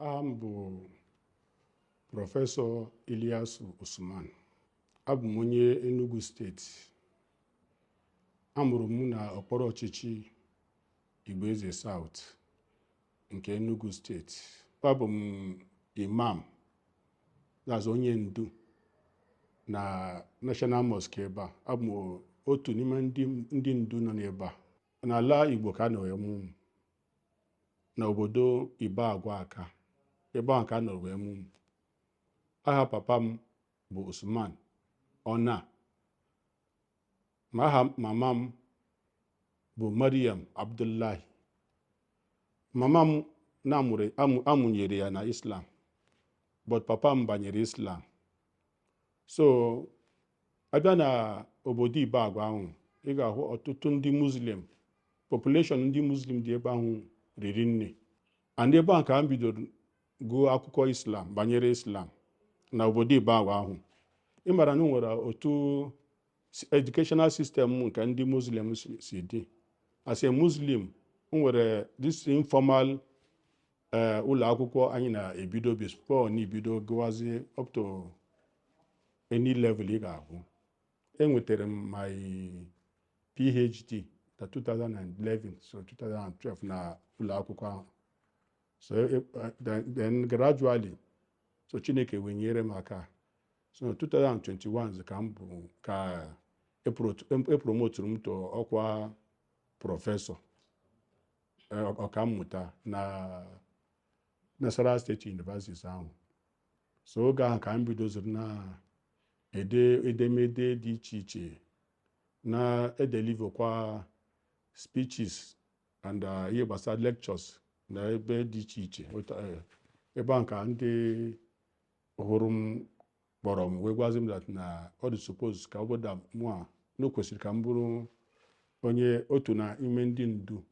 Aha m bụ Prọfesọ Iliasu Usman. Abụ m onye Enugu Steeti. A mụrụ m na okpuru ọchịchị Igboeze South nke Enugu Steeti. Abụ m imam, that's onye ndu na National Mosque ebe a. Abụ m otu n'ime ndị ndu nọ n'ebe a. N'ala Igbo ka a nọ wee mụ m, n'obodo Ibagwa-Aka, ebe ahụ ka a nọrọ wee mụ m. Aha papa m bụ Usman Ona, ma aha mama m bụ Mariam Abdullahi. Mama m na-amụrụ amụnyere ya na Islam, but papa m banyere Islam. So abịa na obodo Ibagwa ahụ, ị ga-ahụ ọtụtụ ndị Muslim. Population ndị Muslim dị ebe ahụ riri nne, and ebe ahụ ka m bidoro gụọ akwụkwọ Islam, banyere Islam na obodo Ibagwa ahụ. Ị mara na o nwere otu educational system nke ndị Muslim si dị. As a Muslim, o nwere this informal ụlọ akwụkwọ anyị na-ebido before na ibido gụwazie up to any level ị ga-agụ. Enwetara m my PhD na 2011, so 2012 na ụlọ akwụkwọ ahụ. So then gradually, so Chineke wee nyere m aka. So 2021 ka m bụ ka epromoturu m to ọkwa prọfesọ, ọkammụta na Nasarawa State University ahụ. So oge ahụ ka m bidoziri na-ede edemede dị iche iche, na-edeliverkwa speeches and ihe gbasara lectures na ebe dị iche iche. Ebe ahụ ka ndị hụrụ m kpọrọ m wee gwazi m that na ọ dị suppose ka ọ bụrụ na mụ a na o kwesịrị ka m bụrụ onye otu na ime ndị ndu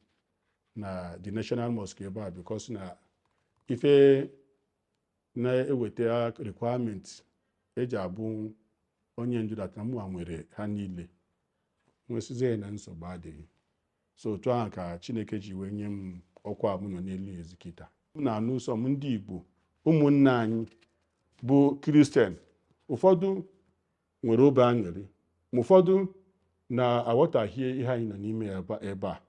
na the National Mosque ebe a, because na ife na-eweta requirement eji abụ onye ndu, that na mụnwa nwere ha niile. Nwesizie na nsogbu adịghị. So otu ahụ ka Chineke ji wee nye m ọkwa m nọ n'elu ezi kịta. M na-anụ sọ m ndị Igbo ụmụnne anyị bụ Kristian, ụfọdụ nwere obi aṅụrị, ma ụfọdụ na-aghọtahie ihe anyị nọ n'ime ebe a.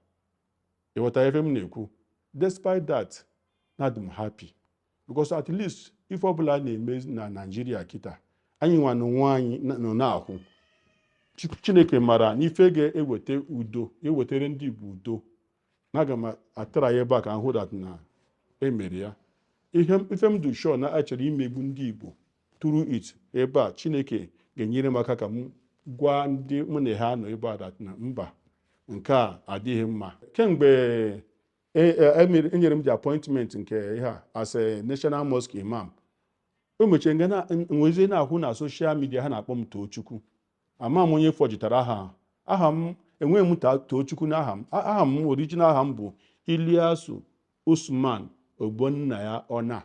Ịghọta ebe m na-ekwu? Despite that, na adị m happy because at least ife ọbụla a na-eme na Naịjirịa kịta, anyị nwa na onwe anyị nọ na-ahụ. Chineke mara na ife ga-eweta udo, ewetere ndị Igbo udo, na aga m atara ya ebe a ka m hụ that na emere ya. Ihe ife m dị sure na achọrọ imegbu ndị Igbo through it ebe a, Chineke ga-enyere m aka ka m gwa ndị mụ na ha nọ ebe a that na mba, nke a adịghị mma. Kemgbe enyere m the appointment nke ihe a as a National Mosque imam, o mechara nga na nwezie na-ahụ na social media ha na-akpọ m Tochukwu. Ama m onye fọjitara aha m. Enweghị m Tochukwu n'aha m. Aha m, original aha m bụ Iliasu Usman Ogbonnaya Ona.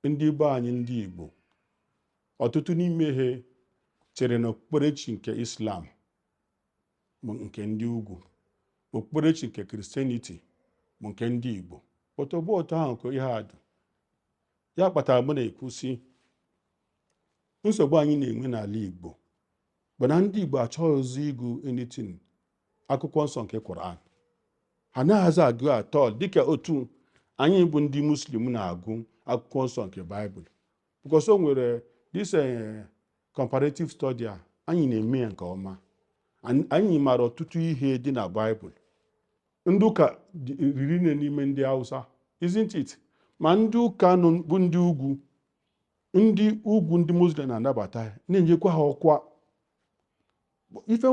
Ndị be anyị, ndị Igbo, ọtụtụ n'ime ha chere na okpukperechi nke Islam bụ nke ndị ugwu, okpukperechi nke Christianity bụ nke ndị Igbo. Otu otu ahụ ka ihe a dị. Ya kpatara m na-ekwusi, nsogbu anyị na-enwe n'ala Igbo bụ na ndị Igbo achọghịzi ịgụ anything akwụkwọ nsọ nke Quran. Ha anaghịzi agụ atọ dịka otu anyị bụ ndị Muslim na-agụ akwụkwọ nsọ nke Baịbụl, because o nwere this comparative study a anyị na-eme ya nke ọma. Anyị maara ọtụtụ ihe dị na Baịbụl. Ndị ụka riri nne n'ime ndị Hausa, isn't it? Ma ndị ụka nọ bụ ndị ugwu, ndị ugwu, ndị Muslim na-anabata ya, na-enyekwa ha ọkwa. Ife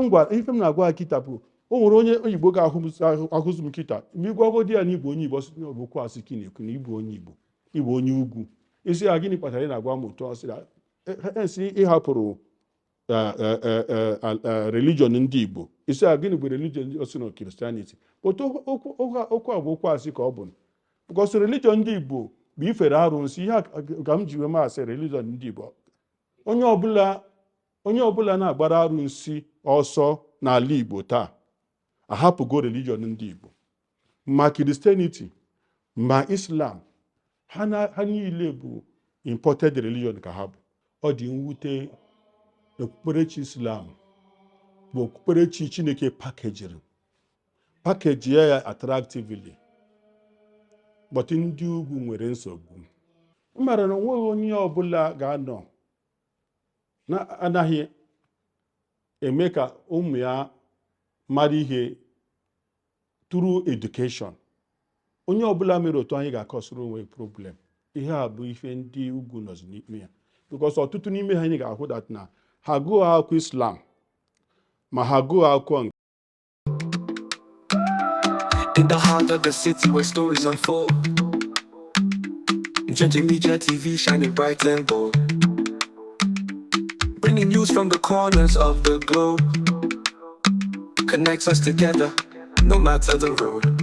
m na-agwa ha kịta bụ, o nwere onye Igbo ga-ahụzụ m kịta, ma ịgwagodi ya na Igbo, onye Igbo, sị na ọ bụ okwu asị ka ị na-ekwu, na ịbụ onye Igbo, ịbụ onye ugwu. Isi ya, gịnị kpatara ị na-agwa m otu ọ sị esi ịhapụrụ religion ndị Igbo? Isi ya, gịnị bụ religion? Ọ sị na Christianity. But okwu a bụ okwu asị ka ọ bụ, because religion ndị Igbo bụ ifere arụsị. Ihe a ka m ji wee masị religion ndị Igbo. Onye ọbụla na-agbara arụsị ọsọ n'ala Igbo taa ahapụgo religion ndị Igbo, ma Christianity ma Islam. Ha na ha niile bụ imported religion ka ha bụ. Ọ dị mwute na okpukperechi Islam bụ okpukperechi Chineke packageri package ya attractively, but ndị ugwu nwere nsogbu. M mara na onweghị onye ọbụla ga-anọ na-anaghị eme ka ụmụ ya mara ihe through education. Onye ọbụla mere otu anyị ga-akọsịrị onwe problem. Ihe a bụ ife ndị ugwu nọzi n'ime ya, because ọtụtụ n'ime ha, anyị ga-ahụ that na ha gụọ akwụkwọ Islam ma ha gụọ akwụkwọ. In the heart of the city where stories unfold. Njenje Media TV shining bright and bold. Bringing news from the corners of the globe. Connects us together, no matter the road.